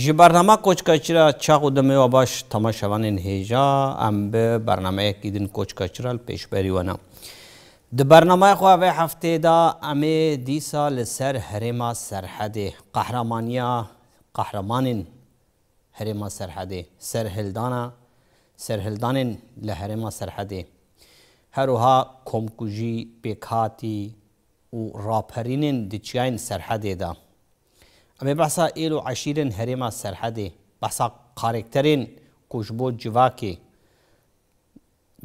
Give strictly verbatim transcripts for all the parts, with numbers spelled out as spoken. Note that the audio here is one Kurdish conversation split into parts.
Ji bernama Koçka Çira çax û demê we baş temaşevanên hêja, em bi bernameyekî din Koçka Çira li pêşberî we ne. Di bernameya xwe vê heftê de em ê dîsa li ser herêma Serhedê, qehramaniya qehramanên herêma Serhedê, serhildana, serhildanên li herêma Serhedê, her wiha komkujî, pêkhatî û raperînên di çiyayên Serhedê de. Em ê behsa êl û eşîrên herêma Serhedê, behsa karekterên ku ji bo civakê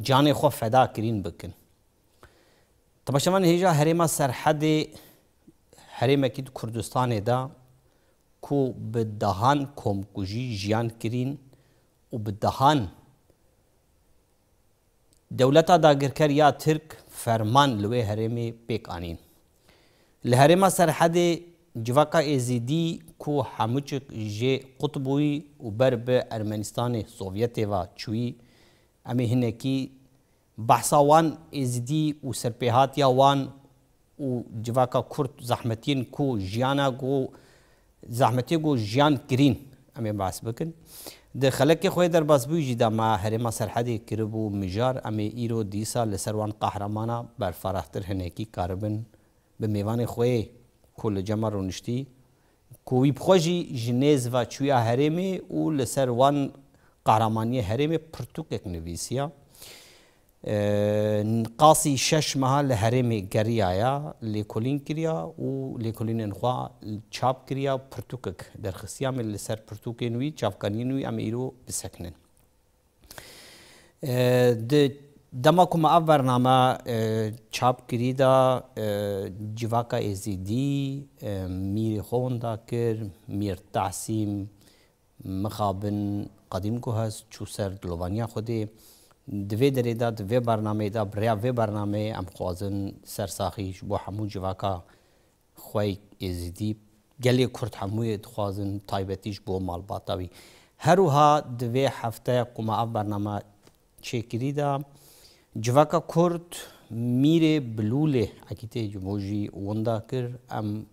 canê xwe feda kirîn bikin. Temaşevan hêja herêma Serhedê herêmekî di Kurdistanê de ku bi dehan komkujî jiyan kirîn û bi dehan dewleta dagirker ya Tirk ferman li wê herêmê pêk anîn. Li herêma Serhedê civaka Êzîdî ku hemûçik jê qut bûyî û ber bi Ermenistanê Sovyetê ve çûyî, em ê hinekî behsa wan Êzîdî û serpêhatiya wan û civaka Kurd zehmetiyên ku jiyana ku zehmetiyê ku jiyan kirîn em ê behs bikin. Di xelekê xwe yê derbasbûyî jî de me herêma Serhedê kiribû mijar. Em ê îro dîsa li ser wan qehramana berfarehtir hinekî karibin bi mêvanê xwe yê ku li cem me rûniştî, ku wî bi xwe jî ji nêz ve çûya herêmê û li ser wan qehramaniyê herêmê pirtûkek nivîsiya. E, qasî şeş meha li herêmê geriyaye, lêkolîn kiriya û lêkolînên xwe çap kiriya, pirtûkek derxistiya. Em ê li ser pirtûkên wî, çavkaniyên wî em ê îro bisekinin. E, di dema ku me ev bername, e, çap kirî de, e, civaka Êzîdî, e, mîrê xwe winda kir, Mîr Tahsîm, mixabin qedîm ku hest, çû ser dilovaniya Xwedê. Di vê derê de, di vê bernameyê de, bi rêya vê bernameyê em xwazin sersaxî ji bo hemû civaka xwe yê Êzîdî, gelê Kurd hemûyê dixwazin, taybetî ji bo malbata wî. Her wiha di vê hefteya ku me ev bername çêkirî de, civaka Kurd mîrê Bilûlê Egîtê ji bo jî winda kir. Em,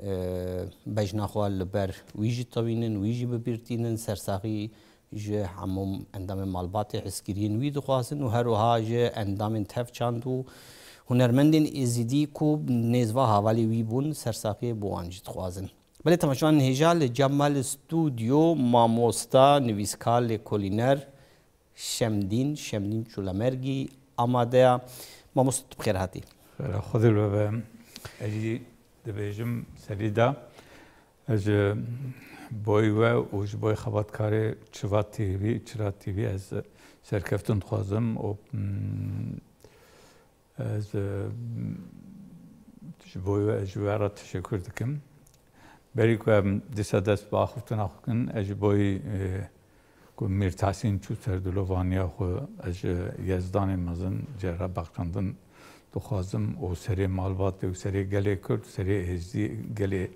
e, bejna xwe li ber wî jî tewînin, wî jî bi bîr tînin, sersaxî ji hemû endamên malbatê hizkiriyên wî dixwazin û her wiha ji endamên tevçand û hunermendên Êzîdî ku nêzva hevalê wî bûn, sersaxiyê bo wan jî dixwazin. Belê temaşevanên hêja, li cem me li stûdyo mamosta, nivîskar, lêkolîner Şemdîn, Şemdîn Çûlemergî amade ye. Mamosta, tu bi xêr hatî. Xêra Xwedê li we be. Ez jî dibêjim serî de. Ez ji boy we û ji boy xebatkarê Çiva T V, Çira T V ez serkeftin dixwazim û, mm, ez, mm, ji boy we, ez ji we re teşekkür dikim. Berî ku em dîsa dest bi axiftina xwe kin, ez ji boy, e, ku Mîr Tahsîn çû ser dilovaniya xwe, ez ji Yezdanê mezin, cerra bexşandin dixwazim û serê malbatê û serê gelê Kurd, serê Êzidî, gelê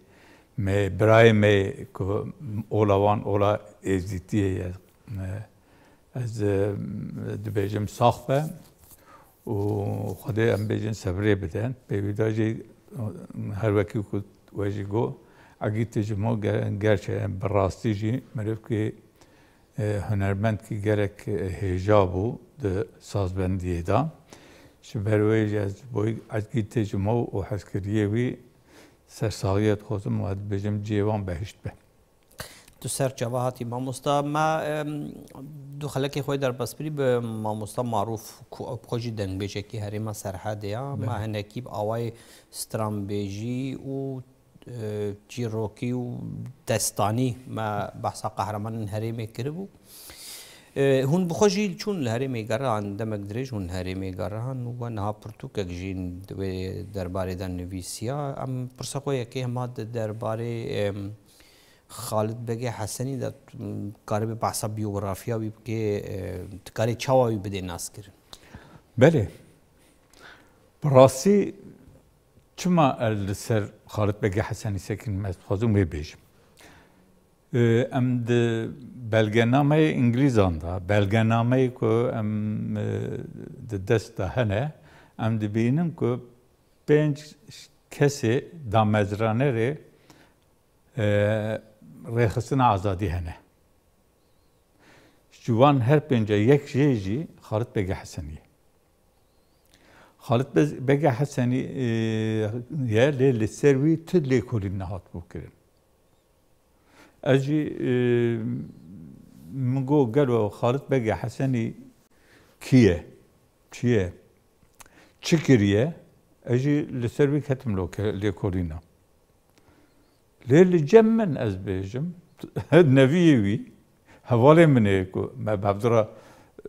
me, birayê me ku ola wan ola Êzidiyê ye. E, ez, e, dibêjim sax be û Xwedê em bêjin sebrê bide. Pêwî de jî her wekî ku we jî got, Egîtê ji mo ge-, gerçe bi rastî jî mirivkî, e, hunermendkî gelek, e, hêja bû di sazbendiyê de. Ji ber wê jî ez ji bo Egîtê ji mo û hezkiriyê wî sersaxiyê dixwazim û ez dibêjim cihê wan behişt be. Tu ser çava hatî mamosta. Me, em, du xelekê xwe derbasbirî bi mamosta Marûf ku ew xwe jî dengbêjekî herêma Serhedê ya. Me Belê. Hinekî bi awayê stranbêjî û, e, çîrokî û destanî me behsa qehremanên herêmê kiribû. E, hûn bi xwe jî çûn li herêmê gerihan, demek dirêj hûn herêmê gerihan û we niha pirtûkek jî di wê derbarê de nivîsiya. Em pirsa xwe yekê hema di derbarê, em, Xalid Begê Hesenî de, tu karibê behsa biyografiya wî bikê, e, tu karê çawa wî bidê naskirin? Belê. Bi rastî çima ez li ser Xalid Begê Hesenî sekinim, ez dixwazim wê bêjim. E, em di belgenameyê Îngilîzan de, belgenameyê ku em, e, di dest de hene, em dibînin ku pênc kesê damezranerê e, rêxistina azadî hene. Ji wan her pênce yek jê jî Xalit Begê Hesenî ye. Xalit Be-, Begê Hesenî, e, ye, lê li ser wî tu lêkolîn nehat bû kirin. Ez jî, e, min got, gelo Xalit Begê Hesenî kî ye? Çi ye? Çi kiriye? Ez jî li ser wî ketim lo-, lêkolîna. Lê li cem min, ez bêjim, neviyê wî, hevalê min ê ku me bi hevdira,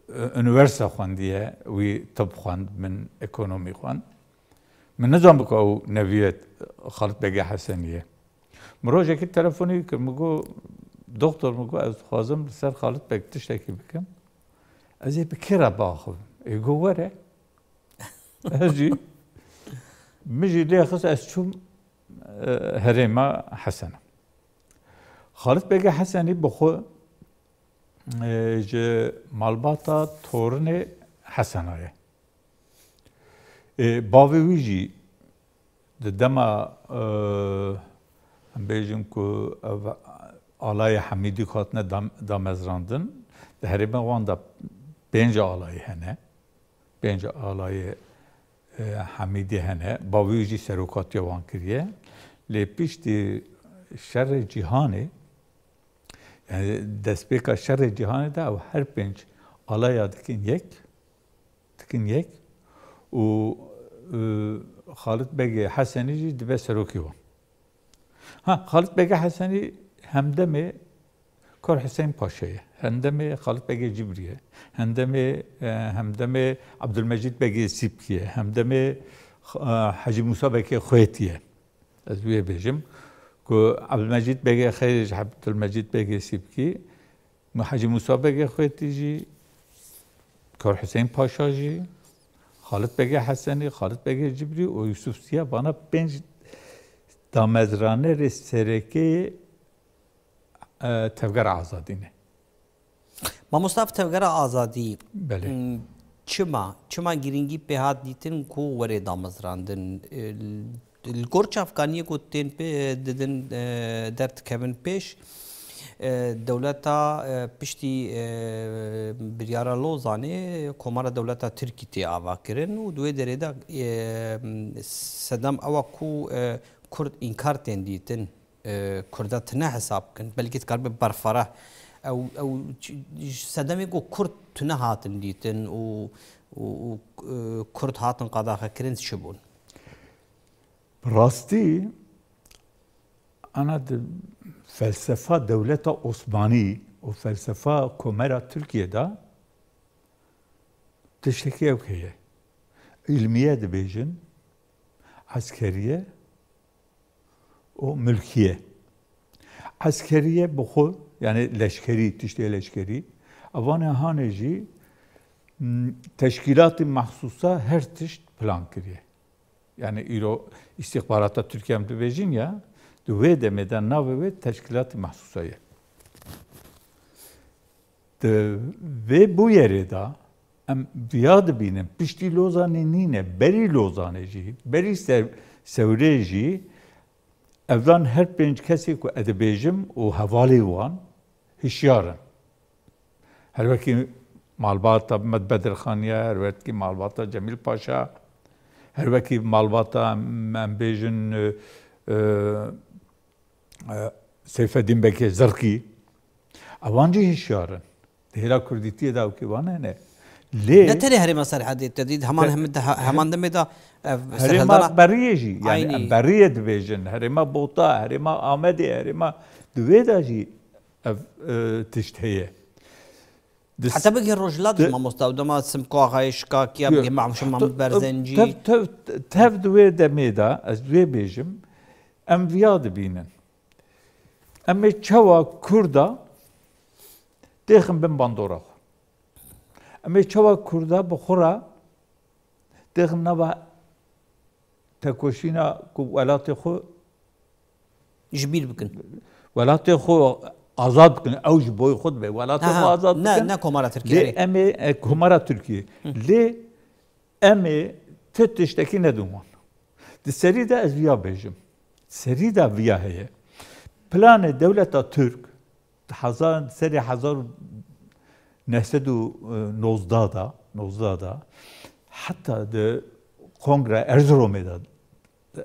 e, unîversîte xwendiye, wî tib xwend, min ekonomî xwend. Min nizan bû ku ew neviyê Xalit Begê Hesenî ye. Min rojekî telefonî kir, min got, "Doktor," min got, "ez dixwazim li ser Xalit Beg tiştekî bikim. Ez ê bi kê re biaxivim?" Ê got, "Were." Ez jî, min jî lê xist, ez çûm, e, herêma Hesena. Xalit Begê Hesenî bi xwe, e, ji malbata Torinê Hesena ye. E, bavê wî jî di dema, e, em bêjin ku ev alayê Hemîdî hatine dam-, damezrandin, di herêma wan de pênc alayî hene. Pênc alayê, e, Hemîdî hene. Bavê wî jî serokatiya wan kiriye. Lê piştî şerê cîhanê, yani destpêka şerê cîhanê de ew her pênc alaya dikin yek, dikin yek û, e, Xalit Begê Hesenî jî dibe serokê wan. Ha, Xalit Begê Hesenî hemdemê Kor Hüseyin Paşa ye, hemdemê Xalit Begê Cibrî ye, hemdemê, e, hemdemê Abdülmecit Begê Sîpkî ye, hemdemê, e, Hecî Musa Begê Xwêtî ye. Ez wê bêjim ku Abdülmecit Begê Xêrî, Abdülmecit Begê Sîpkî, Hecî Musa Begê Xwêtî jî, Kor Hüseyin Paşa jî, Xalit Begê Hesenî, Xalit Begê Cibrî û Yusuf Ziya, vana pênc damezranerê sereke, e, Tevgera Azadî ne. Mamosta, ev Tevgera Azadî, Belê. Hmm, çima, çima girîngî pê hat dîtin ku were damezrandin? E, li gor çavkaniyê ku tên pê, didin, e, derdikevin pêş, e, dewleta, e, piştî, e, biryara Lozanê Komara Dewleta Tirkî tê avakirin û di wê derê de, e, sedem ew e ku, e, Kurd înkar tên dîtin. E, Kurda tune hesab bikin. Belkî dikaribe berfireh. Ew, ew ç-, sedemê ku Kurd tune hatin dîtin û, û, û, e, Kurd hatin qadexekirin çi bûn? Bi rastî, ana di felsefa dewleta Osmanî û felsefa Komera Tirkiye de tiştekî ew heye. Îlmiye dibêjin, eskeriye û milkiye. Eskeriye bi xwe, yani leşkerî, tiştê leşkerî, evanê hanê jî, m, teşkîlatî mexsûsa her tişt plan kiriye. Yani îro îstîxbarata Tirkiye em dibêjin ya, di wê demê de navê wê teşkîlatî mexsûsa ye. Di vê bûyerê de em viya dibînin, piştî Lozanê nîne, berî Lozanê jî, berî sev-, sewrê jî, evdan her pênc kesê ku ez dibêjim û hevalê wan hişyar in. Her wekî malbata Med Bedirxaniye, her wekî malbata Cemîl Paşa, her wekî malbata em, em bêjin, e, e, e, Seyfedîn Bekê Zirkî. Ewan jî hişyar in. Di hêla kurdîtiyê de ew kêvan hene. Lê Ne tenê herêma Serhedê, te dît heman Te- hem de, he-, heman demê de, e, Herêma serhedana Beriyê jî, yani Aynî. em Beriyê dibêjin, herêma Bota, herêma Amedê, herêma di wê de jî ev, e, tişt heye. Di Heta bigihê Rojhilat jî s- mamosta, ew dema Simko Axayê Şikakiya, Yo, bigihê Mahmûd Şema heta Mahmûd Berzencî. Tev, tev, tev di wê demê de, ez wê bêjim, em viya dibînin. Em ê çawa Kurda têxin bin bandora xwe. Em ê çawa Kurda bi xwe re têxin nava tekoşîna ku welatê xwe Ji bîr bikin. Welatê xwe azad bikin. Ew ji boy xwe dibe. Welatê Ha, xwe ha. azad Ne, bikin. ne Komara Tirkiye, Lê erê. em ê, e, Komara Tirkiye. Lê em ê ti tiştekî nedin wan. Di serî de ez viya bêjim. Serî de viya heye. Planê dewleta Tirk di hezar, serê hezar û neh sed û nozdeh de, nozdeh de, heta di Kongre Erzurumê de,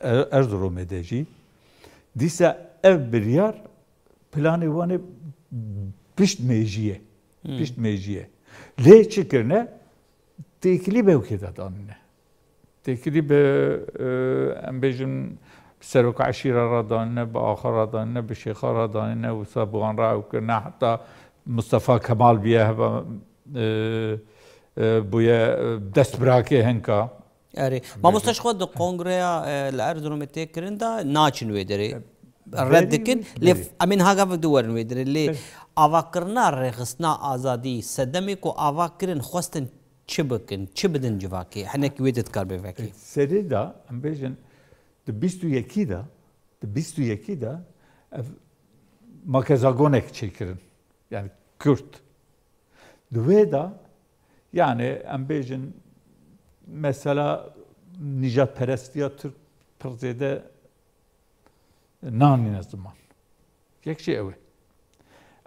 Er-, Erzurumê de jî, dîsa ev biryar planê wan ê pişt mêjiyê, Hmm. pişt mêjiyê. Lê çi kirine? Têkilî bi ewkê de danîne. Têkilî bi, e, em bêjin, bi seroka eşîra re danîne, bi axa re danîne, bi şêxa re danîne, wisa bi wan re ew kirine, heta Mustafa Kemal bûye heva, e, e, bûye, e, destbirakê hinka. Erê. Mamoste, ji xwe di kongreya, e, li Erzurumê tê kirin de naçin wê derê. E, Red berî dikin. Wî, Lê berî. Em ê niha gavek di werin wê derê. Lê Berî. Avakirina rêxistina azadî sedemê ku ava kirin xwestin çi bikin, çi bidin civakê? Hinekî wê de dikar bê vekî. Serê de, em bêjin, di bîst û yekî de, di bîst û yekî de ev makezagonek çêkirin. Yani Kürt. Di wê de, yani em bêjin, mesela nîjadperestiya Tirk pir zêde nanîne ziman. Yek jî ew e.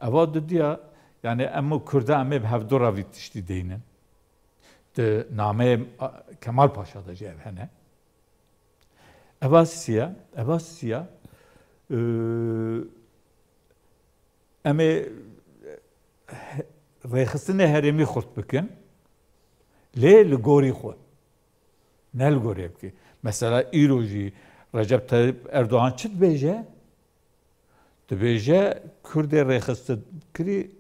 Eva dudiya, yani em û Kurda em ê bi hevdu re vî tiştî deynin. Di nameyê, a, Kemal Paşa de jî ev hene. Eva siya, eva siya, e, em ê, e, rêxistinê herêmî xurt bikin, lê li gorî xwe. Ne li gorî bikî. Mesela îro jî Recep Tayyip Erdoğan çi dibêje? Dibêje Kurdê rêxistinkirî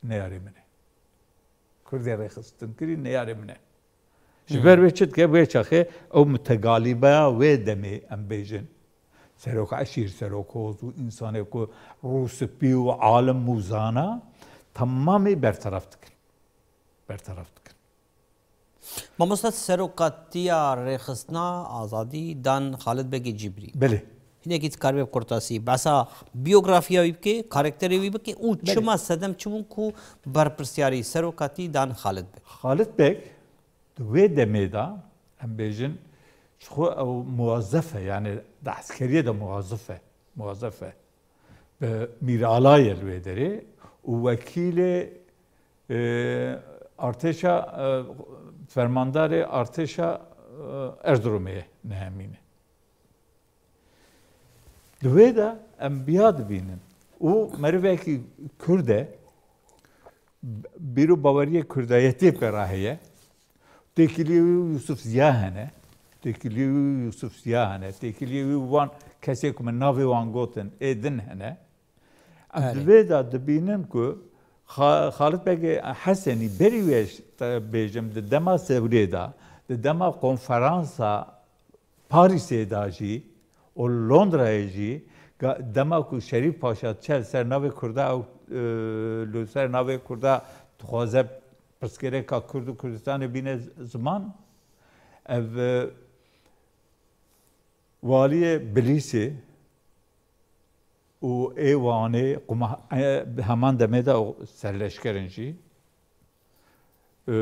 neyarê min e. Kurdê rêxistinkirî neyarê min e. Ji Hmm. ber wê çi dike? Wê çaxê ew mutegalîbeya wê demê em bêjin. Serok eşîr, serok hoz û insanê ku rûspî û alim û zana temamî berteraf dikin. Berteraf dikin. Mamoste, serokatiya rêxistina azadî dan Xalid Begê Cibrî. Belê. Hinekî dikaribê bi kurtasî behsa biyografiya wî bike, karakterê wî bike û Belê. Çima sedem çi bûn ku berpirsiyarî serokatî dan Xalid Beg? Xalid Beg di wê demê de, em bêjin, ji xwe ew muwazef e, yani di eskeriyê de muwazif e, muwazef e. Bi Mîr Alayê li wê derê û wekîlê, e, artêşa, e, fermandarê artêşa, e, Erzurumê ye nehemîne. Di wê de em biya dibînin û merivekî Kurd e, bîr û baweriyê Kurdayetiyê pê re heye. Têkiliyê wî Yusuf Ziya hene. Têkiliyê wî Yusuf Ziya hene. Têkiliyê wî wan kesê ku min navê wan gotin, ê din hene. Em Erê. Di vê de dibînin ku Xa-, Xalid Begê Hesenî berî wê, te bêjim, di dema Sewrê de, di dema konferansa Parîsê de jî û Londrayê jî, ga-, dema ku Şerîf Paşa çe li ser navê Kurda ew, e, li ser navê Kurda dixwaze pirsgirêka Kurd û Kurdistanê bîne z-, ziman, ev, e, waliyê Bilîsê û ê Wanê, ku ma-, e, heman demê de serleşker in jî, e,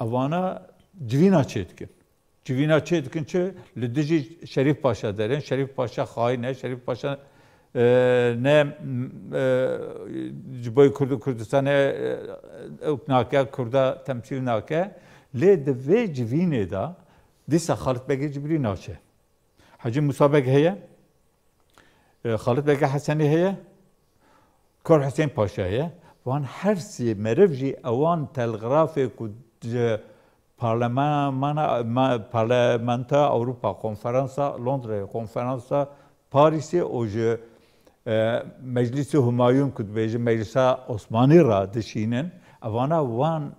evana civîna çêdikin. Civîna çêdikin çi? Li dijî Şerîf Paşa derin. Şerîf Paşa xayîn e. Şerîf Paşa, e, ne, e, ji bo Kurd û Kurdistanê, e, ewk nake, Kurda temsîl nake. Lê di vê civînê de dîsa Xalid Begê Cibrî naçe. Hecî Musa Beg heye, e, Xalid Begê Hesenî heye, Kor Husên Paşa heye. Wan her sê meriv jî ewan telgrafê ku ji parlemana, ma-, Parlamentoya Ewropa, Konferansa Londrayê, Konferansa Parîsê û ji, e, Meclîsê Humayûn ku dibêjin Meclisa Osmanî re dişînin, evana wan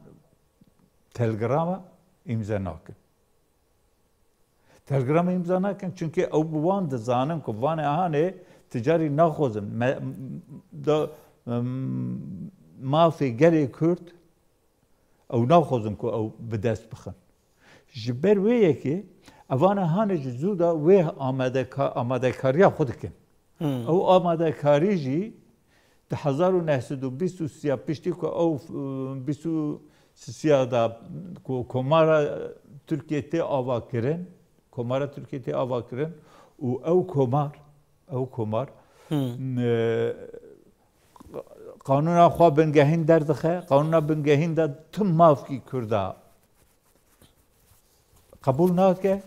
telgrama îmze nakin. Telgrama îmza nakin, çunkî ew bi wan dizanin ku vanê hanê ticarî naxwazin. Me-, da, em, mafê gelê Kurd ew naxwazin ku ew bi dest bixin. Ji ber wê yekê evana hanê ji zû de wê amadeka-, amadekariya xwe dikin. Hmm. Ew amadekarî jî di hezar û neh sed û bîst û sê ya piştî ku ew, e, bîst û sê ya da ku Komara Tirkiyê tê ava kirin, Komara Tirkiyê tê ava kirin Û ew komar, ew komar, Hmm. e, qanûna xwe bingehîn derdixe, qanûna bingehîn de tu mafkî Kurda qebûl nake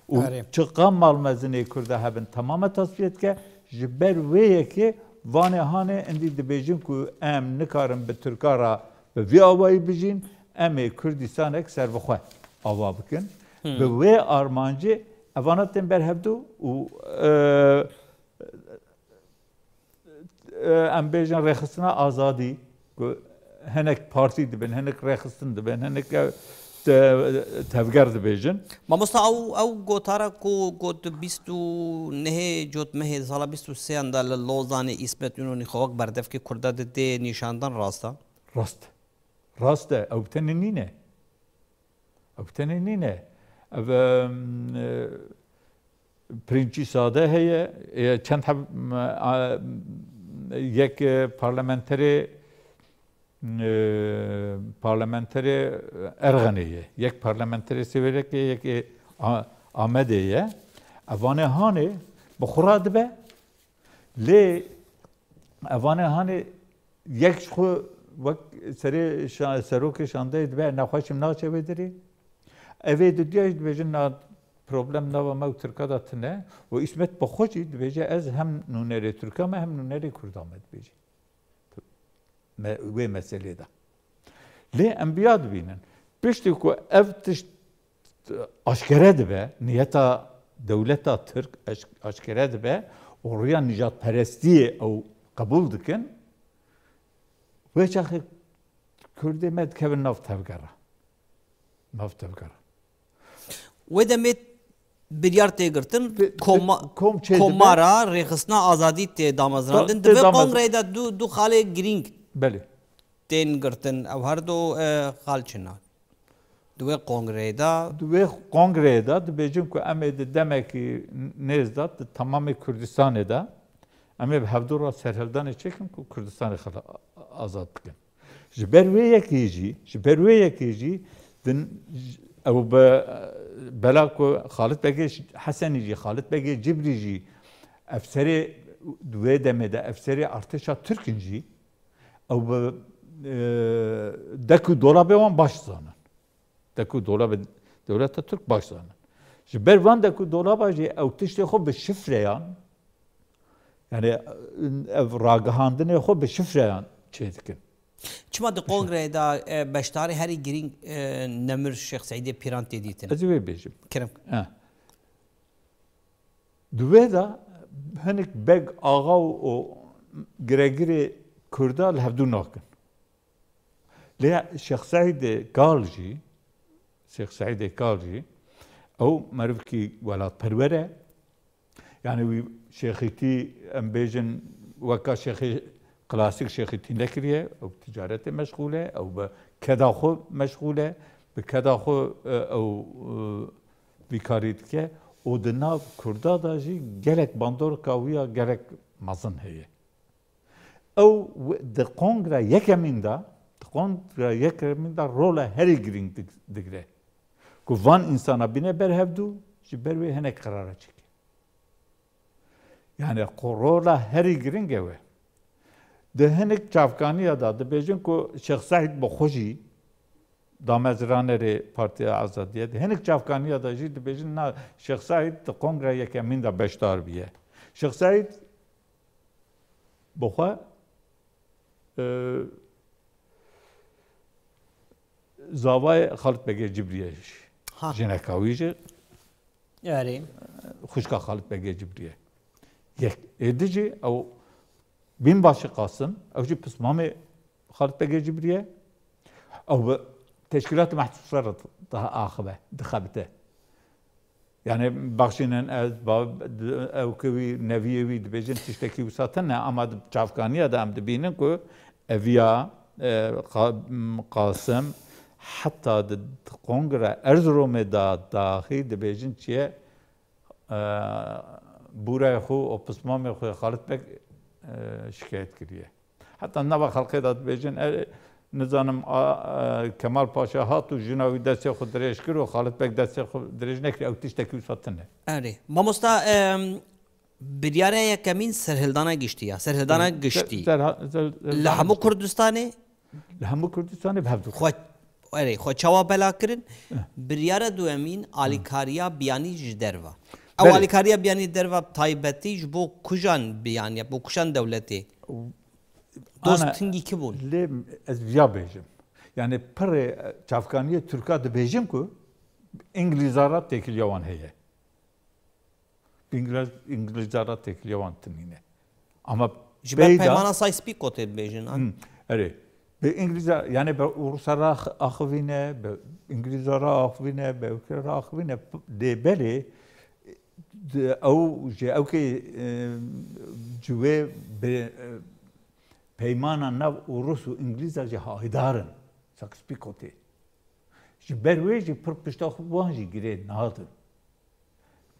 û Erê. çiqa malmezinê Kurda hebin temame tasfiye dike. Ji ber wê yekê vanê hanê endî dibêjin ku em nikarin bi Tirka re bi vî awayî bijîn, em ê Kurdistanek serbixwe ava bikin. Hmm. Bi wê armancê evana tên ber hevdu û, e, e, em bêjin rêxistina azadî ku hinek partî dibin, hinek rêxistin dibin, hinek, e, te-, tevger dibêjin. Mamosta, ew, ew gotara ku got bîst û nehê Cotmehê sala bîst û sêyan de li Lozanê Îsmet Înonî xwe wek berdevkê Kurda didê nîşandan rast e? Rast. Rast e. Ew bi tenê nîne. Ew bi tenê nîne. Ev, em, e, pirinçî sade heye. E, çend heb, m, a, yek, e, parlamenterê, e, parlamenterê Erxenê ye. Yek parlamenterê Sêwêrekê, yek ê A-, Amedê ye. Evanê hanê bi xwe re dibe. Lê evanê hanê yek ji xwe wek serê şa-, serokê şandeyê dibe, nexweşim naçe wê dirê. Ev ê didiya jî dibêjin, na problem nava me û Tirka de tune. Û Îsmet bi xwe jî dibêje, ez hem nûnerê Tirka me hem nûnerê Kurda me dibêje. Me, wê meselê de. Lê em viya dibînin. Piştî ku ev tişt aşkere dibe, niyeta dewleta Tirk aş-, aşkere dibe û rûya nijadperestiyê ew qebûl dikin, wê çaxê Kurdê me dikevin nav tevgera. Nav tevgera. Wê demê biryar tê girtin, Bi-, bi-, koma-, kom çê dibe. Komara rêxistina azadî tê damezrandin. Da-, tê Di vê damez- kongreyê de du, du xalê girîng Belê. tên girtin. Ew her du, e, xal çi ne? Di wê kongreyê de Di wê kongreyê de dibêjin ku em ê di demekî nêz de di temamê Kurdistanê de em ê bi hevdu re serhildanê çêkin ku Kurdistanê xela-, azad bikin. Ji ber wê yekê jî, ji ber wê yekê jî din, ew bi, bela ku Xalit Begê Hesenî jî, Xalit Begê Cibrî jî, efserê di wê demê de efserê artêşa Tirk in jî, ew bi, e, dek û dolabê wan baş zanin. Dek û dolabê dewleta Tirk baş zanin. Ji ber van dek û dolaba jî ew tiştê xwe bi şifreyan, yani ev ragihandinê xwe bi şifreyan çêdikin. Çima di kongreyê de, e, beşdarê herî girîng, e, Nemir Şêx Seîdê Pîran tê dîtin? Ez ê wê bêjim. Kerem. Ha. Di wê de hinek beg, axa û, û giregirê Kurda li hevdû nakin. Lê Şêx Seîdê Kal jî, Şêx Seîdê Kal jî, ew merivkî welatperwer e. Yani wî şêxîtî, em bêjin, weka şêxê klasîk şêxîtî nekiriye, ew bi ticaretê meşxûl e, ew bi keda xwe meşxûl e, bi keda xwe, e, ew, e, vî karî dike û di nav Kurda de jî gelek bandorka wî ya gelek mezin heye. Ew wi-, di kongra yekemîn de, di kongra yekemîn de rola herî girîng dig-, digre. Ku van însana bîne ber hevdû, ji ber wê hinek qerara çêke. Yani ku rola herî girîng ew e. Di hinek çavkaniya de dibêjin ku Şêx Seîd bi xwe jî damezranerê Partiya Azadiyê, di hinek çavkaniya de jî dibêjin, na, Şêx Seîd di kongra yekemîn de beşdar bûye. Şêx Seîd bi xwe, e, zavayê Xalit Begê Cibriyê jî. Ha. Jineka wî jî Erê. xwişka Xalit Begê Cibriyê. Yek. Êdî jî ew Bînbaşî Qasim, ew jî pismamê Xalit Begê Cibriyê. Ew bi teşkîlatê mehsûsê re diaxive, dixebite. Yani bexşînin ez, ba-, ew ki wî, neviyê wî dibêjin tiştekî wisa tune, ama di çavkaniya de em dibînin ku eviya, e, Qa-, Qasim heta di, di kongra Erzurumê de daxî dibêjin çi ye, e, bûrayê xwe û pismamê xwe Xalit Beg, e, şikayet kiriye. Heta nava xelkê de dibêjin, e, nizanim, a, e, Kemal Paşa hat û jina wî destê xwe dirêj kir û Xalid Beg destê xwe dirêj nekir, ew tiştekî wisa tune. Erê. Mamosta, em, biryara yekemîn serhildana giştî ya. Serhildana Zer-, giştî. Zer-, zer-, zer-, Li hemû Kurdistanê? Li hemû Kurdistanê bi hev du. Xwe, erê, xwe çawa bela kirin? Eh. Biryara duemîn alîkariya biyanî ji derve. Ew Belê. Alîkariya biyanî derve taybetî ji bo kujan biyaniye, bo kujan dewletê? Dost Ana, tingî kî bûn? Lê ez viya bêjim. Yani pirê çavkaniyê Tirka dibêjin ku Îngilîza re têkiliya wan heye. Îngiliz, Îngilîza re têkiliya wan tinîne. Ama Ji ber peyda peymana Sykes-Picot tê dibêjin, an? Hmm, erê. Bi Îngilîza, yani bi Rûsa re ax-, axivîne, bi Îngilîza re axivîne, bi ewke re axivîne, lê belê, di, ew, ji ewkê, e, ji wê bi, e, peymana nav Rûs û Îngilîza jî haydar in. Sykes-Picotê. Ji ber wê jî pir pişta xwe wan jî girê nadin.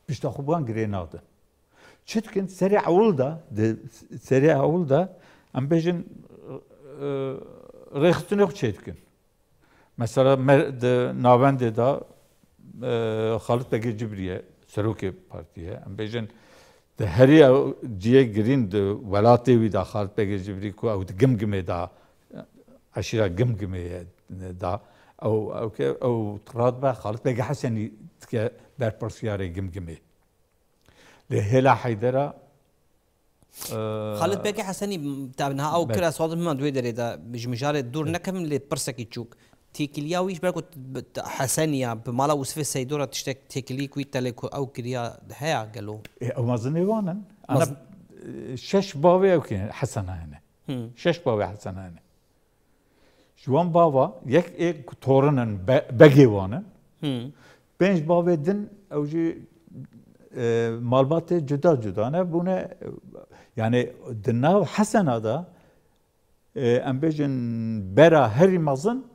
Pişta xwe wan girê nadin. Çi dikin? Serê ewil de, di serê ewil de, em bêjin, e, rêxistinê xwe çê dikin. Mesela me-, di navendê de, e, Xalid Begê Cibrî ye, serokê partî ye. Em bêjin, di herî ew cihê girîn di welatê wî de Xalid Begê Cibrî ku ew di Gimgimê de, eşîra Gimgimê ye da, ew, ew ke, ew radibe Xalid Begê Hesenî dike berpirsiyarê Gimgimê. Lê hêla Heydera, e, Xalid Begê Hesenî, m-, te niha ew Belê. kira, ez xwazim hema di wê derê de ji mijarê dûr Belê. nekim, lê pirsekî çûk. Têkiliya wî ji ber ku t-, bi, t-, Heseniya bi mala Ûsifê Seydo re tiştek têkilî ku wî telê ku ew kiriya heya gelo? Ê, ew mezinê wan in. Ana, Mezin- e, şeş bavê ew kê Hesena hene. Hı. Şeş bavê Hesena hene. Ji wan bava yek ê ku torin in, be-, begê wan in. Hı. Pênc bavê din ew jî, e, malbatê cuda cuda ne bûne. Yani di nav Hesena de, e, em bêjin bera herî mezin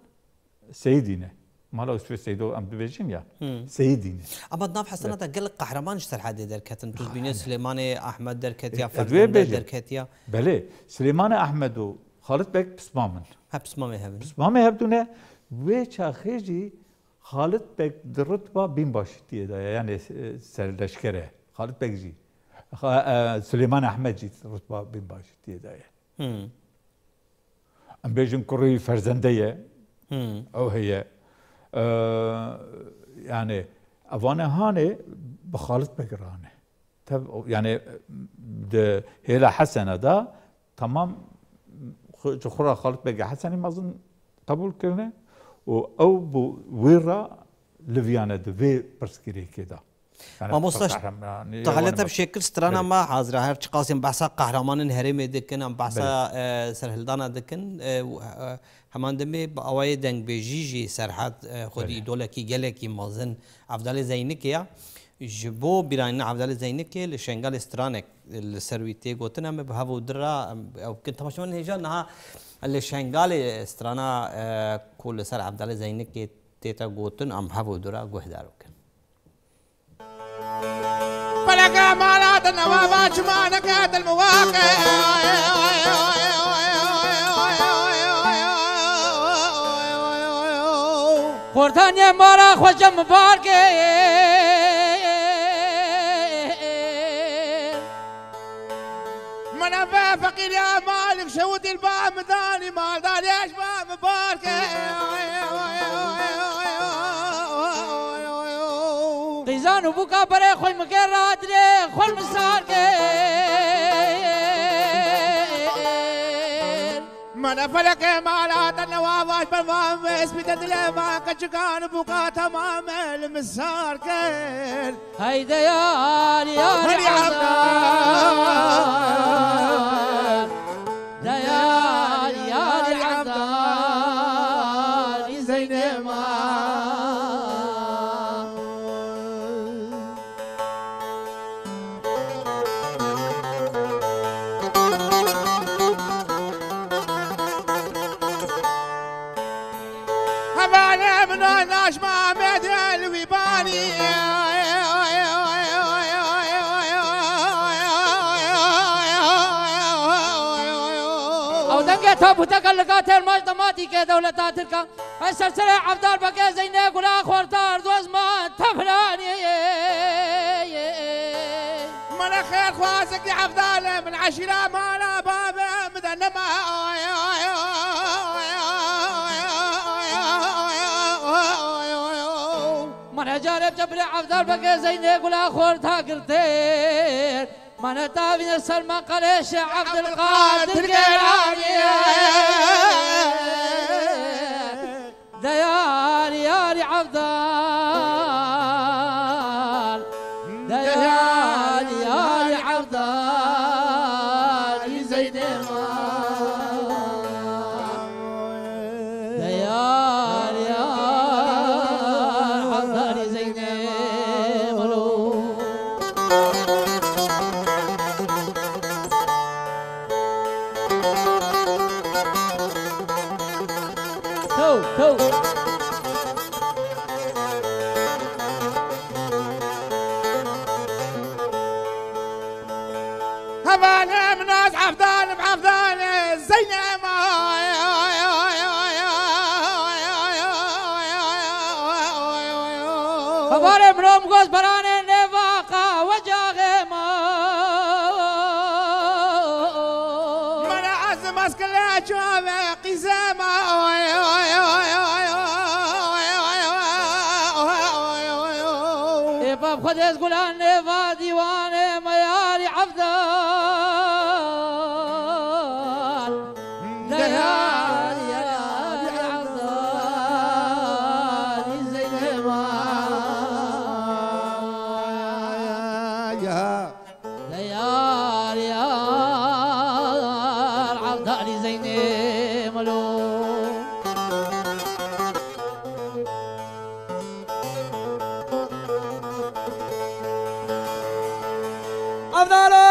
Seyidî ne. Mala Ûsfê Seydo em dibêjin ya. Hmm. Seyidî ne. Ama di nav Hesena de gelek qehreman ji Serhedê derketin. Tu dibînî Silêmanê Ehmed derketiya, E, ez wê Ferzende bêjim. derketiya. Belê. Silêmanê Ehmed û Xalid Beg pismam in. He, pismamê hev in. Pismamê hevdû ne. Wê çaxê jî Xalid Beg di rutba bînbaşîtiyê de ye. Yani, e, serleşker e. Xalid Beg jî. Xa-, e, Silêman Ehmed jî rutba bînbaşîtiyê de ye. Hmm. Em bêjin kurî Ferzende ye. Hmm. Ew heye. Ee, yani evane hanê bi Xalid Beg rane. Tev-, yani di hêla Hesene de tamam xu-, ji xura Xalid Beg Hesenî mezin qebûl kirine û ew bi wî re liviyane di vê pirsgirêkê de. Yani, Mamosta, qehremanî te wan xelete em bi şêkir strana Belê. me hazir e. Her çiqas em behsa qehremanên herêmê dikin, em behsa, Belê. e, serhildana dikin, e, û, e, heman demê bi awayê dengbêjî jî Serhed, e, xwedî Belê. îdolekî gelekî mezin Evdalê Zeynikê ya. Ji bo bîranîna Evdalê Zeynikê li Şengalê stranek li ser wî tê gotin, em ê bi hev û di re, em, ew bikin. Temaşevanên hêja niha li Şengalê strana, e, ku li ser Evdalê Zeynikê tête gotin, em hev û di re guhdar bikin. فلك ما لا تنوى واجمانك المواقع. Xortanê mara xwe cem barkê. Min ev feqîriya malik şewitî li ba min danî, maldarî ji ba min bar ke. Qîzan û bûka berê xwe min kê radilê xwe min sar ke. Mene feleke mala te newa vaş ben va mespî te dilê va keçikan bûka temam el min sar ker. Hey de yar, yar Hadi Evdal. Evdal. De yar, yar Evdal. Zeynema. Hevalê min o naşma Amedê li wî banî. Ew dengê Tabûteke li ka têrmaş dematîkê dewleta Tirkan. Eşerserê Evdal Begê Zeynê Gula Xortar dozman teflanî. Mene xêrxwazekî Evdal e, min eşîra mala bavê min de nema. Mene carê bi cebrê Evdal Begê Zeynê Gula Xorta girtê. Mane tavîne ser me qeleşê Evdilqadir Gelanî. De yarî yarî Evdal, de yarî yarî Evdal, Zeynê ma. De yarî yarî Evdal, Zeynê ma. Tow, tow. Hevalê min az Evdal, Evdal, Zeynê ma. Hevalê min o min goz beranê nêvaqa wecaxê ma. Mene ez meskile çavê qîzê ma. Ê bab Xwedê ez gulan nêva dîwanê me yarî Evdal. De yarî yarî Evdal, Zeynê ma. De yarî yarî Evdalî, Zeynê Melo. Evdalo,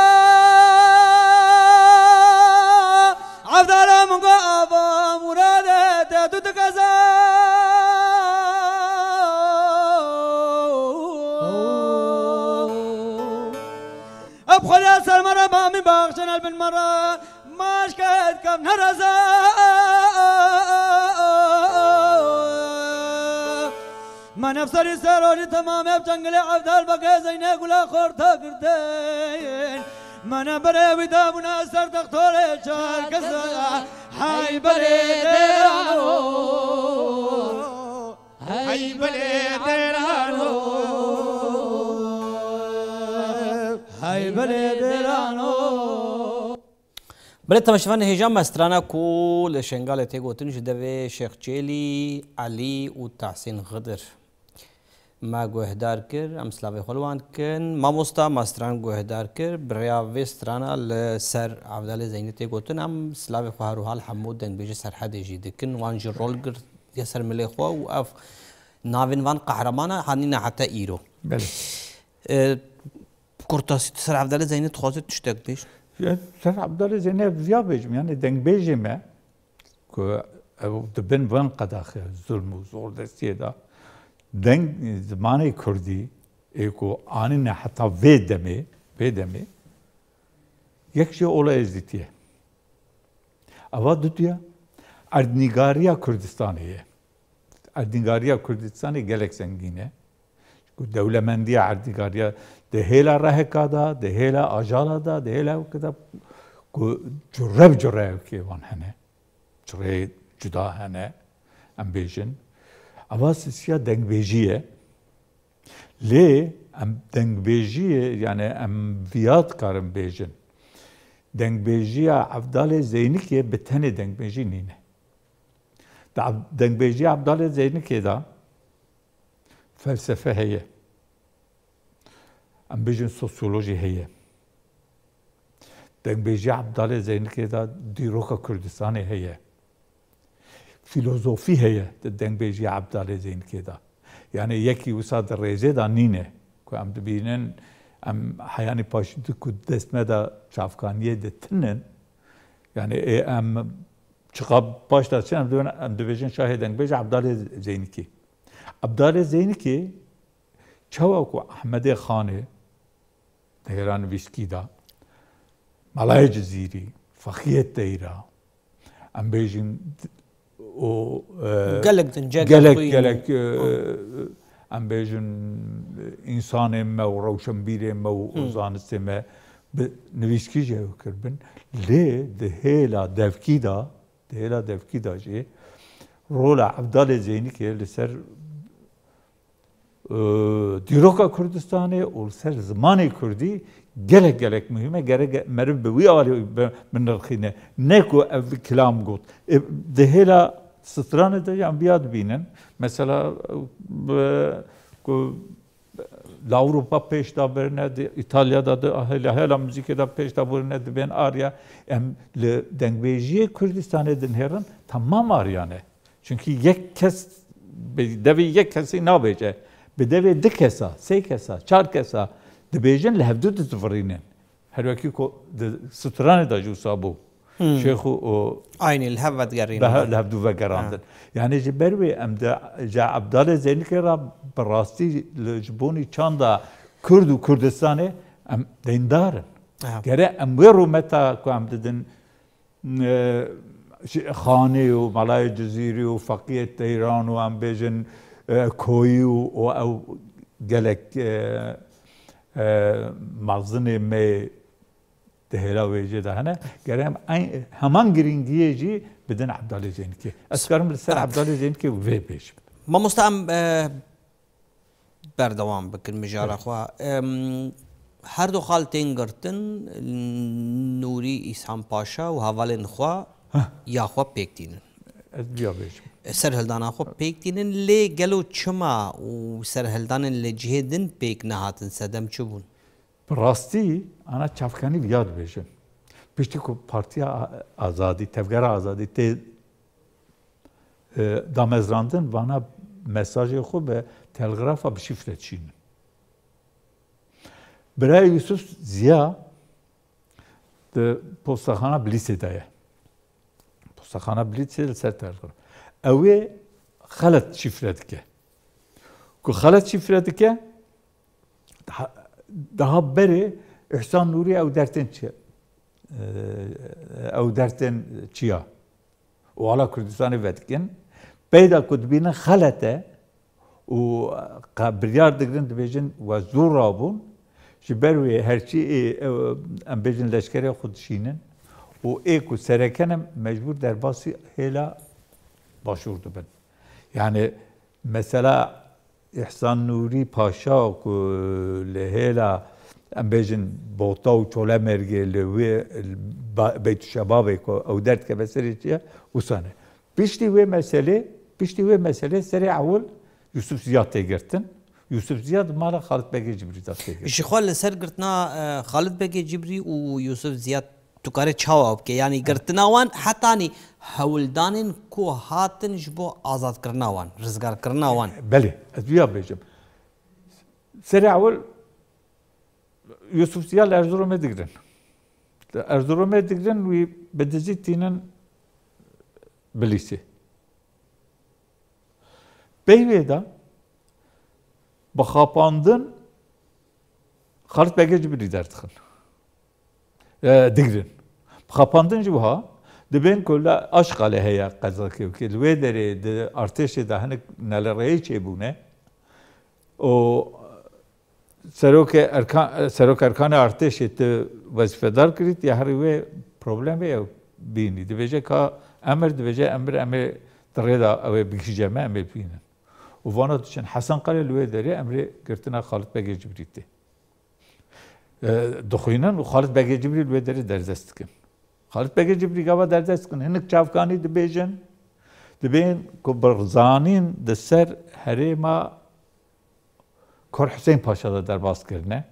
Evdalo min go ava Murade te tu dikeze. Ev Xwedê ser me re mamî baxşin el bin me re. Maşket kevne reze. Me nefserî serorî temamê bi cengilê Evdal Begê Zeynê Gula xorta girtin. Me ne berê wî dabûna ser textorê çar kese. Hey berê dêrano. Hey belê dêrano. Hey belê dêrano. Belê temaşevanê hêja me strana ku li Şengalê tê gotin ji devê Şêx Çêlî, Elî û Tahsîn Xidir me guhdar kir. Em silavê xwe li wan dikin. Mamosta me stran guhdar kir. Bi rêya vê strana li ser Evdalê Zeynî tê gotin. Em silavê xwe her wiha li hemû dengbêjê Serhedê jî dikin. Wan jî rol girtiye ser milê xwe û ev navên van qehreman hanîne heta îro. Belê. E, Kurtasî, tu ser Evdalê Zeynî dixwazî tiştek bêj? Ya, ser Evdalê Zeynî ez viya bêjim, yani dengbêjê me ku ew di bin van qedaxê zulm û zordestiyê de deng zimanê kurdî ê ku anîne heta vê demê, vê demê, yek jê ola Êzidî ye. Ava duduya erdnîgariya Kurdistanê ye. Erdnîgariya Kurdistanê gelek zengîn e. Ku dewlemendiya erdnîgariya di hêla reheka de, di hêla ajala de, di hêla weke de ku cure bi cure ewkê wan hene. Cureyê cuda hene, em bêjin. Ava sisiya dengbêjî ye. Lê em dengbêjiyê, yani em viya dikarin bêjin. Dengbêjiya Evdalê Zeynikê bi tenê dengbêjî nîne. Di ev-, dengbêjiya Evdalê Zeynikê de felsefe heye. Em bêjin sosyolojî heye. Dengbêjiya Evdalê Zeynikê de dîroka Kurdistanê heye. Filozofî heye di dengbêjiya Evdalê Zeynikê de. Yani yekî wisa di rêzê de nîne ku em dibînin, em heyanî paşî di ku dest me de çavkaniyê de tinin. Yani ê em çiqa baş de çin, em dibin, em dibêjin şahê dengbêj Evdalê Zeynikê. Evdalê Zeynikê çawa ku Ehmedê Xanê Dehêra nivîskî de, Melayê Cizîrî, Fexiyê Teyra, em bêjin, û, e, Gelek din, cegel gelek, xwîn. Gelek, e, em bêjin, e, însanên me û rewşenbîrên me û, û Hı. zanistê me bi nivîskî jî ew kiribin. Lê di hêla devkî de, di hêla devkî de jî rola Evdalê Zeynikê li ser e, dîroka Kurdistanê û li ser zimanê Kurdî gelek, gelek muhîm e. Gerek meriv bi wî alî bi-, binirxîne. Ne ku ev kilam got. E, di hêla stranê de jî em viya dibînin. Mesela, e, ku li Ewropa pêş de birine, di Îtalya de, di hêla, hêla muzîkê de pêş de birine, dibên arya. Em li dengbêjiyê Kurdistanê dinihêrin, temam arya ne. Çunkî yek kes, bi devê yek kesî nabêje. Bi devê du kesa, sê kesa, çar kesa dibêjin, li hevdu didivirînin. Her wekî ku di stranê de jî wisa bû. Hmm. Şêx û, û Aynî li hev vedigerînin. Li he-, li hevdu vegerandin. Ha. Yani ji ber wê em de, ji Evdalê Zeynikê re bi rastî li, ji bonî çanda Kurd û Kurdistanê em deyndar in. Ha. Gere em wê rûmeta ku em didin, e, şi-, Xanî û Melayê Cizîrî û Feqiyê Teyran û em bêjin, e, Koyî û, û ew gelek, e, e, mezinê me di hêla wê jê de hene. Gere em eyn-, heman girîngiyê jî bidin Evdalê Zeynikê. Ez karim li ser Evdalê Zeynikê vê bêjim. Mamosta, em, e, berdewam bikin mijara xwe. Em, her du xal tên girtin, Nûrî Îhsan Paşa û hevalên xwe Heh. ya xwe pêk tînin. Ez biya bêjim. Serhildana xwe pêk tînin, lê gelo çima û serhildanên li cihê din pêk nehatin, sedem çi bûn? Bi rastî, ana çavkanî viya dibêjin. Piştî ku Partiya A-, Azadî, Tevgera Azadî tê e, damezrandin, vana mesajê xwe bi telgrafa bi şîfre dişînin. Birayê Yusuf Ziya di postaxana Bilîsê de ye. Postaxana Bilîsê li ser telgraf. Ew ê xelet şîfre dike. Ku xelet şîfre dike, daha, daha berê Îhsan Nûrî ew dertên çi-, e, ew dertên çiya û ala Kurdistanê vedikin. Peyda ku dibînin xelet e û qe-, biryar digirin, dibêjin we zû rabûn. Ji ber wê herçî ê, ew, em bêjin leşkerê xwe dişînin û ê ku sereke ne mecbûr derbasî hêla Başûr dibin. Yani mesela Îhsan Nûrî Paşa ku li hêla, em bêjin, Bota û Çolemêrgê li wê ba-, Beytuşebabê ku ew derdikeve serê çi ye, wisa ne. Piştî wê meselê, piştî wê meselê serê ewil Yusuf Ziya tê girtin. Yusuf Ziya di mala Xalid Begê Cibrî de tê girtin. Ji xwe li ser girtina, e, Xalid Begê Cibrî û Yusuf Ziya tu kare çawa bike? Yanî girtina wan hetanî hewldanên ku hatin ji bo azadkirina wan, rizgarkirina wan. Belê, ez vîya bêjim. Serê ewil Yusuf Ziya li Erzurumê digirin. Li Erzurumê digirin, wî bi dizî tînin Bilîsê. Pey wê de bi xapandin Xalid Begê Cibrî derdixin. E, digirin. Bi xapandin jî wiha dibên ku li Aşqalê heye qezakê wekî. Li wê derê di artêşê de hinek nelirêyî çêbûne. Û serokê Erkan, serok Erkanê artêşê tu wezîfedar kirî, ya herî wê problemê ew bînî. Dibêje ka emir, dibêje emir, em ê di rê de ew ê bigihîje me, em ê bînin. Û vana diçin Hesen Qale li wê derê emrê girtina Xalid Begê Cibrî tê. E, dixwînin û Xalid Begê Cibrî li wê derê derdest dikin. Xalid Begê Cibrî gava derdest dikin, hinek çavkanî dibêjin, dibên ku Barzanîn di ser herêma Kor Husên Paşa de derbas kirine.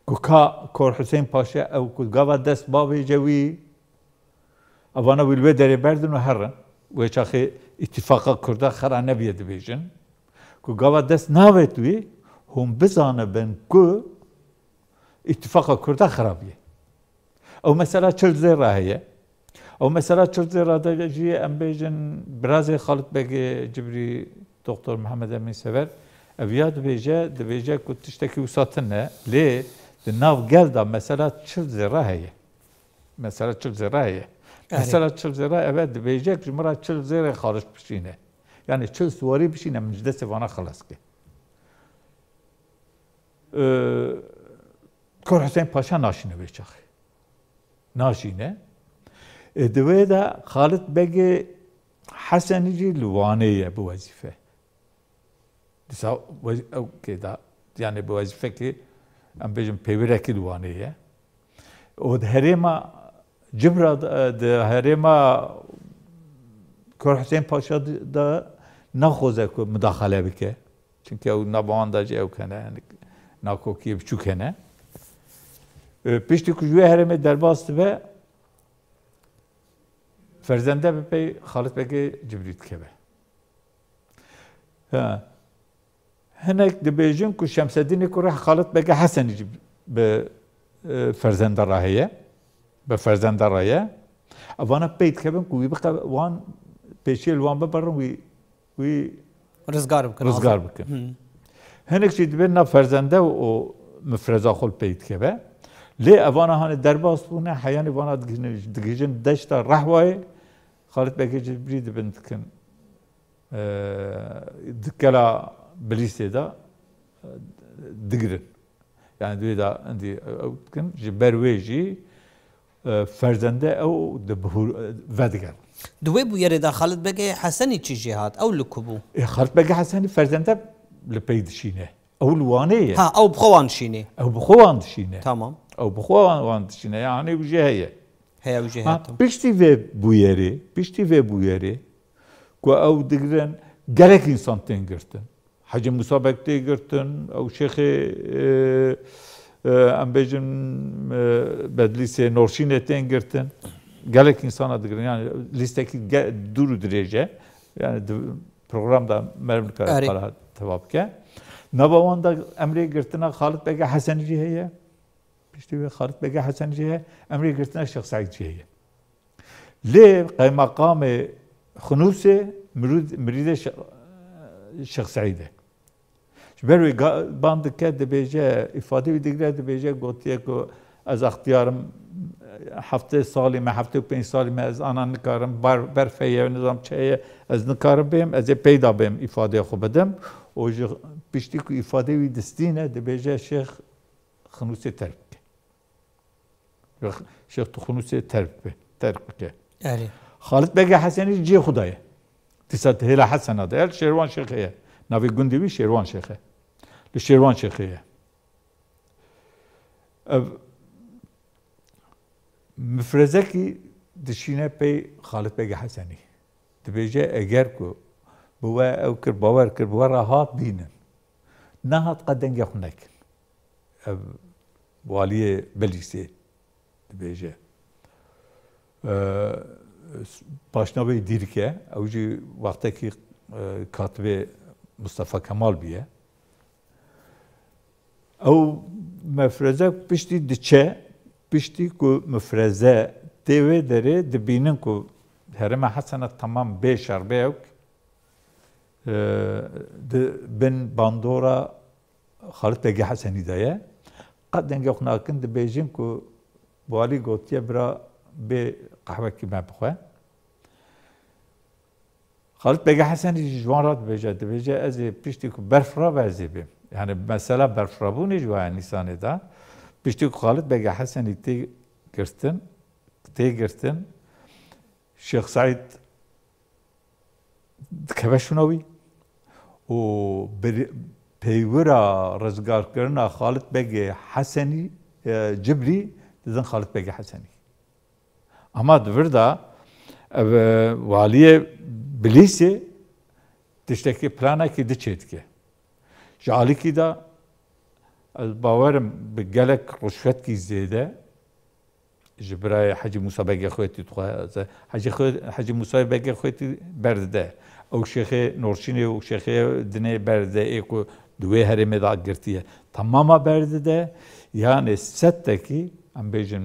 Ku ka Kor Husên Paşa ew ku gava dest bavêje wî, evana wî li wê derê berdin û herin. Wê çaxê îtîfaqa Kurda xera nebiye dibêjin. Ku gava dest navet wî, hûn bizanibin ku îtîfaqa Kurda xera bûye. Ew mesela çil zêra heye. Ew mesela çil zêra de jî em bêjin birazê Xalid Begê Cibrî, Doktor Mihemed Emîn Sever, ev ya dibêje, dibêje ku tiştekî wisa tune, lê di nav gel de mesela çil zêra heye. Mesela çil zêra heye. Mesela çil zêra eve dibêjek ji min re çil zêrê xaliç bişîne. Yani çil siwarî bişîne, min ji destê vana xilas ke. Ee, Kur Hüseyin Paşa naşîne vê çaxê. Naşîne. E, di wê de Xalit Begê Hesenî jî li Wanê ye bi wezîfe. Dîsa wez-, ew kê da, yani bi wezîfekî, em bêjin pêwirekî li Wanê ye. Û di herêma Cibra de, di herêma Kur Hüseyin Paşa de, de naxwaze ku mudaxale bike. Çunke ew nava wan de jî ew hene, yani nakokiyê biçûk hene. E, piştî ku ji wê herêmê derbas dibe, ferzende bi pey Xalit Begê Cibrî dikeve. Ha. Hinek dibêjin ku Şemsedînê kurê Xalit Begê Hesenî jî bi, e, ferzende re heye. Bi ferzende re ye. Evana pey dikevin ku wî biqe-, wan pêşiyê li wan biberin, wî, wî Rizgar bikin, rizgar azad bikin. Hinek jî dibên na ferzende û mifreza xwe li pey dikeve. Lê evana hanê derbas bûne, heyanî vana digihîjin, digihîjin deşta Rehwayê, Xalit Begê Cibrî dibin dikin. Ee, di kela Bilîsê de, e, digirin. Yani di wê de endî ew dikin, ji ber wê jî, e, ferzende ew di bihur, e, vedigerin. Di wê bûyerê de Xalid Begê Hesenî çi jê hat? Ew li ku bû? E, Xalid Begê Hesenî ferzende li pey dişîne. Ew li Wanê ye. Ha, ew bi xwe wan dişînê. Ew bi xwe wan dişîne. Tamam. Ew bi xwe wan, wan dişîne. Yani ew jê heye. Heye, ew jê heye, tamam. Piştî vê bûyerê, piştî vê bûyerê, ku ew digirin, gelek însan tên girtin. Hecî Musa Beg tê girtin, ew şêxê, e, e, em bêjin, e, Bedlîsê Norşînê tên girtin. Gelek însana digirin. Yani lîstekî ge-, dûr û dirêj e. Yani di-, program da meriv nikare Erê. Qala teva bike. Nava wan da emrê girtina Xalid Begê Hesenî jî heye. Piştî wê Xalid Begê Hesenî jî heye. Emrê girtina Şêx Seîd jî heye. Lê qeymeqamê Xinûsê mirûd-, mirîdê Şe-, Şêx Seîd e. Ji ber wê ga-, ban dike, dibêje, îfadê wî digire, dibêje, gotiye ku ez extiyar im, heftê salî me, heftê û pênc salî me, ez ana nikarim, bar-, berf heye, nizam çi heye, ez nikarim bêm, ez ê peyda bêm, îfadeyê xwe bidim. Û ji piştî ku îfadê wî distîne, dibêje, Şêx Xinûsê terk bike. Şêx, Şêx tu Xinûsê terk bike, terk bike. Erê. Xalid Begê Hesenî cihê xwe daye. Dîsa di hêla Hesena de ye, li Şêrwan Şêxê ye. Navê gundê wî Şêrwan Şêx e. Li Şêrwan Şêxê ye. Ev mifrezekî dişîne pey Xalid Begê Hesenî. Dibêje, eger ku bi we ew kir, bawer kir, bi we re hat bînin. Nehat, qet dengê xwe nekin. Ev waliyê Bilîsê dibêje. E, paşnavê Dîrike, ew jî wextekî, e, katibê Mustafa Kemal bûye. Ew mifreze piştî diçe, piştî ku mifreze tê wê derê, dibînin ku herêma Hesena temam bê şer bê ewk, e, di bin bandora Xalid Begê Hesenî de ye. Qet dengê xwe nakin, dibêjin ku bi walî gotiye, bira bê qehwekî me bixwe. Xalid Begê Hesenî jî ji wan re dibêje, dibêje, ez ê piştî ku berf rabe ez ê bêm. Yani mesela berfrabûnê ji waya Nîsanê de, piştî ku Xalid Begê Hesenî tê girtin, tê girtin, Şêx Seîd dikeve şûna wî û bir-, peywira rizgarkirina Xalid Begê Hesenî, e, Cibrî, didin Xalid Begê Hesenî. Ama di vir de ev, e, waliyê Bilîsê tiştekî, planekî di çêdike. Ji alîkî de ez bawerim bi gelek ruşvetkî zêde ji birayê Hecî Musa Begê Xwêtî dixwe, Hecî Xwe-, Hecî Musa Begê Xwêtî berdide. Ew şêxê Norşînê û şêxê dinê berdide, ê ku di wê herêmê de girtiye. Temama berdide, yanê setekî, em bêjin,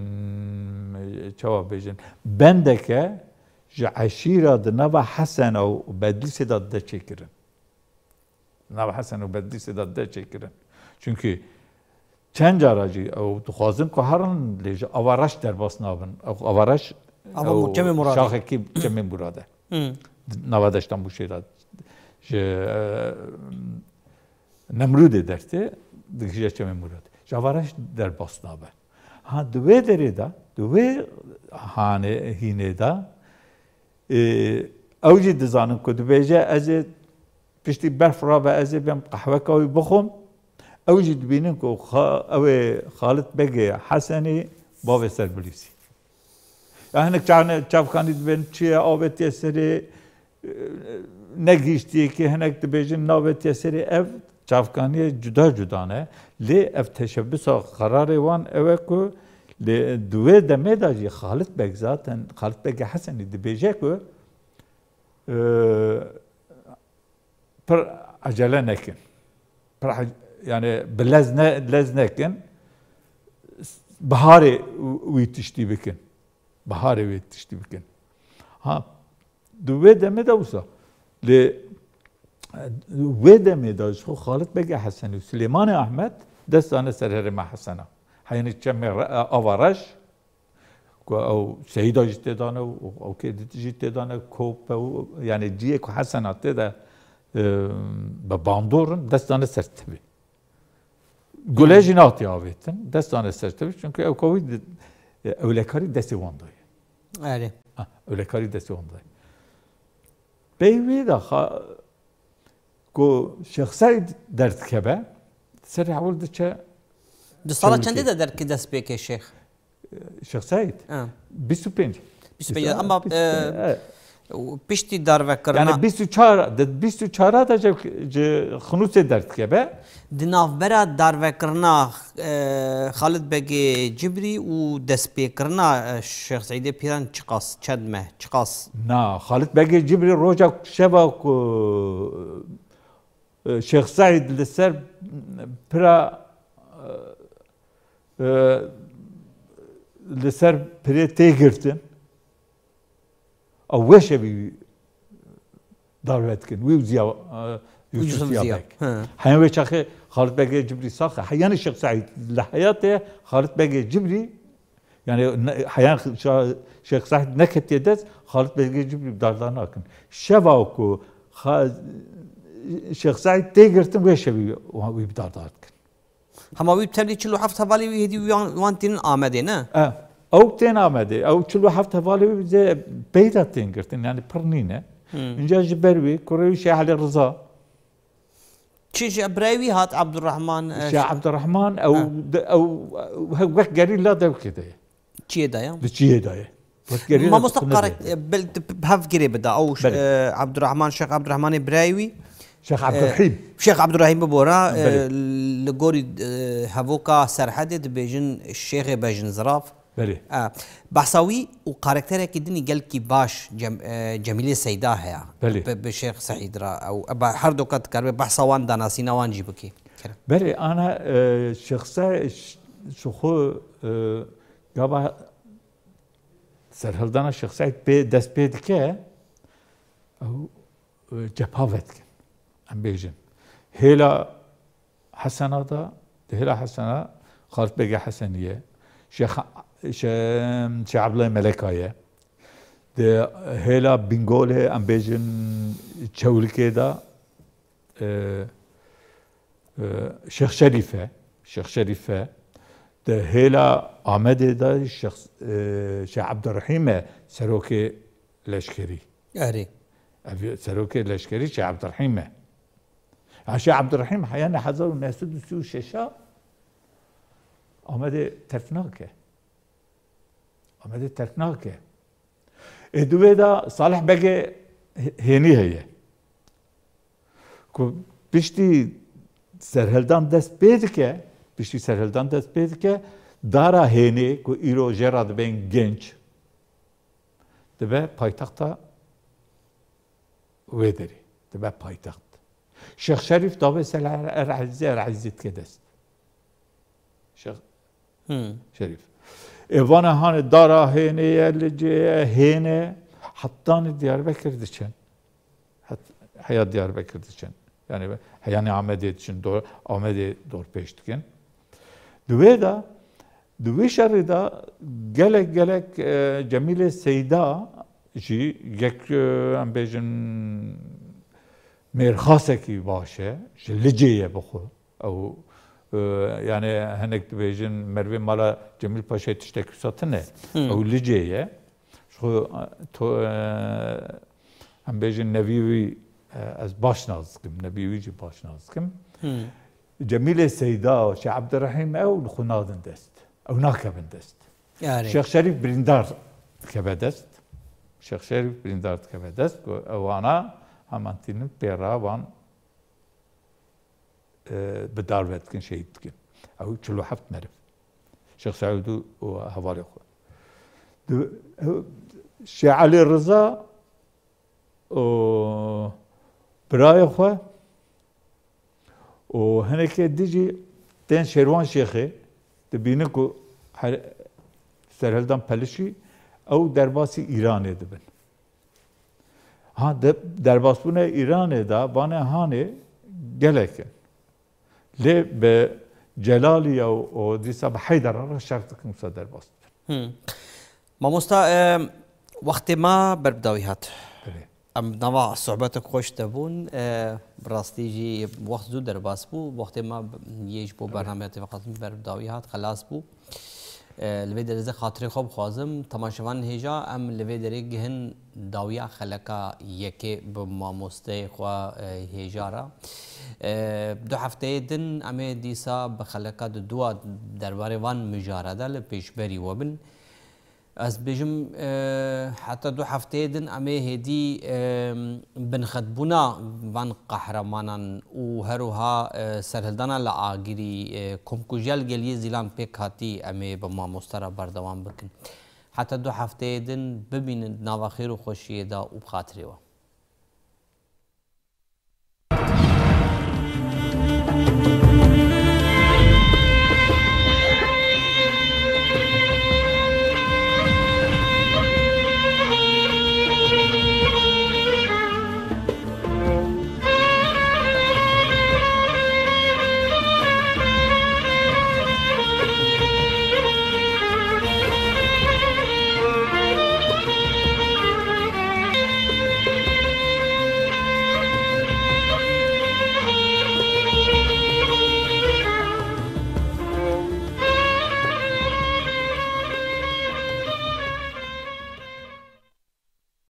çawa bêjin, bendeke ji eşîra di nava Hesena û Bedlîsê de dide çêkirin. Nava Hesen û Bedlîsê de dide çêkirin. Çunkî çend cara jî ew dixwazin ku herin, lê ji ava reş derbas nabin. Ew ava reş Ava Ew Çemê Muradê. Şaxekî Çemê Murad e. Hı. Nava deşta Mûşê de ji, e, Nemrûdê dertê, digihîje Çemê Murad. Ji Avareş derbas nabe. Ha, di wê derê de, di wê hanê, hînê de, e, ew jî dizanin ku dibêje, ez ê piştî berf rabe, ez ê bêm qehweka wî bixwim. Ew jî dibînin ku Xa-, ew ê Xalit Begê Hesenî bavê Serbilîsî. Ya hinek çavne-, çavkanî dibên çi ye, avêtiye serê, e, negihiştiyekê, hinek dibêjin navêtiye serê. Ev çavkaniyê cuda cuda ne. Lê ev teşebbisa qerarê wan ew e ku lê di wê demê de jî Xalit Beg zaten, Xalit Begê Hesenî dibêje ku, e, pir ecele nekin. Pir e-, yani bi lez ne-, lez nekin. Biharê wî tiştî bikin. Biharê wî tiştî bikin. Ha, di wê demê de wisa. Lê, e, wê demê de ji xwe Xalit Begê Hesenî û Silêmanê Ahmed dest dane ser herêma Hesena. Heyanî çemê re-, e, ava reş, ku ew seyîda jî tê de ne û ew kê di jî tê de ne, kop e û, yani cihê ku Hesena tê de, e, bi bandor in, dest dane ser tevî. Gule Hmm. jî nehatiye avêtin, dest dane ser tevî, çünkü ew kawî di, e, ewlekarî destê wan de ye. Erê. Ha, ewlekarî destê wan de ye. Pey wê de xa-, ku Şêx Seîd derdikeve, serê ewil diçe Di sala Çewlikê. Çendê de derkî dest pê ke Şêx? Şêx Seîd? Ha. Bîst û pênc. Bîst û pênc, Bîst û pênc, ama, bîst û pênc, e, evet. Piştî darvekirina Yani bîst û çar, di bîst û çar de ji, ji Xinûsê derdikeve. Di navbera darvekirina, e, Xalid Begê Cibrî û destpêkirina, e, Şêx Seîdê Pîran çiqas, çend meh, çiqas? Na, Xalid Begê Cibrî roja şeva ku, e, Şêx Seîd li ser pira, e, e, li ser pirê tê girtin, ew wê şevî darve dikin, wî û Ziya, e, Yûsif Yûsif Ziya. Ziya Beg. He. Heyan wê çaxê Xalid Begê Cibrî sax e. Heyanî Şêx Seîd li heyatê ye, Xalid Begê Cibrî, yani ne, heyan Şa-, Şêx Seîd neketiye dest, Xalid Begê Cibrî dardar nakin. Şeva ku Xa-, Şêx Seîd tê girtin, wê şevî wan wî bi dardar dikin. Hema wî bi tevlî çil û heft hevalê wî hêdî wan, wan tînin Amedê, ne? E, ew tên Amedê. Ew çil û heft hevalê wî zê peyda tên girtin, yani pir nîne. Hmm. Înca ji ber wî, kurê wî Şêx Elî Riza. Çi ji birayê wî hat Abdurrahman, e, Şêx Abdurrahman, ew Ha. de, ew, ew wek gerîla dewkê de ye. Çiyê de ye? Di çiyê de ye. Wek gerîla Mamosta dixine karek, de. e, bel-, di p-, hev girê bida. Ew, Belê. e, Abdurrahman, Şêx Abdurrahmanê birayê wî. Şêx E, Abdurrahîm. Şêx Abdurrahîm bibora, e, Belê. li gorî, e, hevoka Serhedê dibêjin Şêxê Bejin Zirav. Belê. E, behsa wî û karakterekî dinî gelkî baş Cem-, e, Cemîlê Seyda heye. Belê. Bi, bi Şêx Seîd re. Ew, e, be-, her doka dikaribe behsa wan, danasîna wan jî bikî. Kerem. Belê, ana, e, Şêx Se-, ş-, şixu, e, gava serhildana Şêx Seîd pê, dest pê dike, ew, e, cepha vedikin. Em bêjin. Hêla Hesena da, di hêla Hesena Xalid Begê Hesenî ye. Şêx, Şê-, Şêx Abdullah Meleka ye. Di hêla Bingolê, em bêjin, Çewlikê de, e, e, Şêx Şerîf e. Şêx Şerîf e. Di hêla Amedê de Şêx, e, Şêx Abdurrahîm e, serokê leşkerî. Erê. Ev serokê leşkerî Şêx Abdurrahîm e. Ya Şêx Abdurrahîm heyanê hezar û neh sed û sî û şeş a Amedê terk nake. Amedê terk nake. Ê di wê de Salih Begê Hê-, Hênî heye. Ku piştî serhildan dest pê dike, piştî serhildan dest pê dike, dara Hênê ku îro jê re dibên Genç, dibe paytexta wê derê, dibe paytext. Şêx Şerîf davê ser Er-, Er Ezîzê, Er Ezîzê dike dest. Şêx Hmm. Şerîf. Ê vana hanê dara Hênê ye, li cê ye, Hêne, hetanî Diyarbekir diçin. Het-, heya Diyarbekir diçin. Yani heyanê Amedê diçin, do-, Amedê dorpêç dikin. Di wê de Di wî şerî de gelek gelek e, Cemîlê Seyda jî yek e, em bêjin mêrxasekî baş e, ji Licê ye bi xwe. Ew e, yani hinek dibêjin mervê mala Cemîl Paşayê tiştek wisa tune. Ew Licê ye. Ji xwe e, to e, em bêjin nevî wî e, ez baş nas dikim, nevî wî jî baş nas dikim. Cemîlê Seyda, Şêx Ebdirehîm ew li xwe nadin dest. Ew nakevin dest. Yarê. Şêx Şerîf birîndar dikeve dest. Şêx Şerîf birîndar dikeve dest. Ku ewana heman tînin pê re van e, bi dar ve dikin, şehîd dikin. Ew çil û heft meriv. Şêx Seûd û hevalê xwe. Di, ew, Şêx Elî Riza û birayê xwe û hinekê dî jî tên Şêrwan Şêxê dibînin ku her-, serhildan Pelişî ew derbasî Îranê dibin. Ha, de-, derbasbûna Îranê de vanê hanê gelek in. Lê bi Celaliye û, û dîsa bi Heyder re şert dikin wisa derbas bibin. Hmm. Mamosta, e, wextê me ber bi dawî hat. Belê. Em nava sohbetek xweş de bûn. E, bi rastî jî wext zû derbas bû. Wextê me yê ji bo Belê. Bernameya TV Qasim ber bi dawî hat, xelas bû. E, li vê derê ez ê xatirê xwe bixwazim. Temaşevanên hêja, em li vê derê gihin dawiya xeleka yekê bi mamosteyê xwe, e, hêja re. E, du hefteyê din em ê dîsa bi xeleka di dua derbarê van mijara de li pêşberî we bin. Ez bêjim, e, heta du hefteyê din em ê hêdî, e, binxetbûna van qehremanan û her wiha, e, serhildana li Agirî, e, komkujiya li gel yê Zîlan pêk hatî em ê bi mamoste re berdewam bikin. Heta du hefteyê din bimînin di nava xêr û xweşiyê de û bi xatirê we.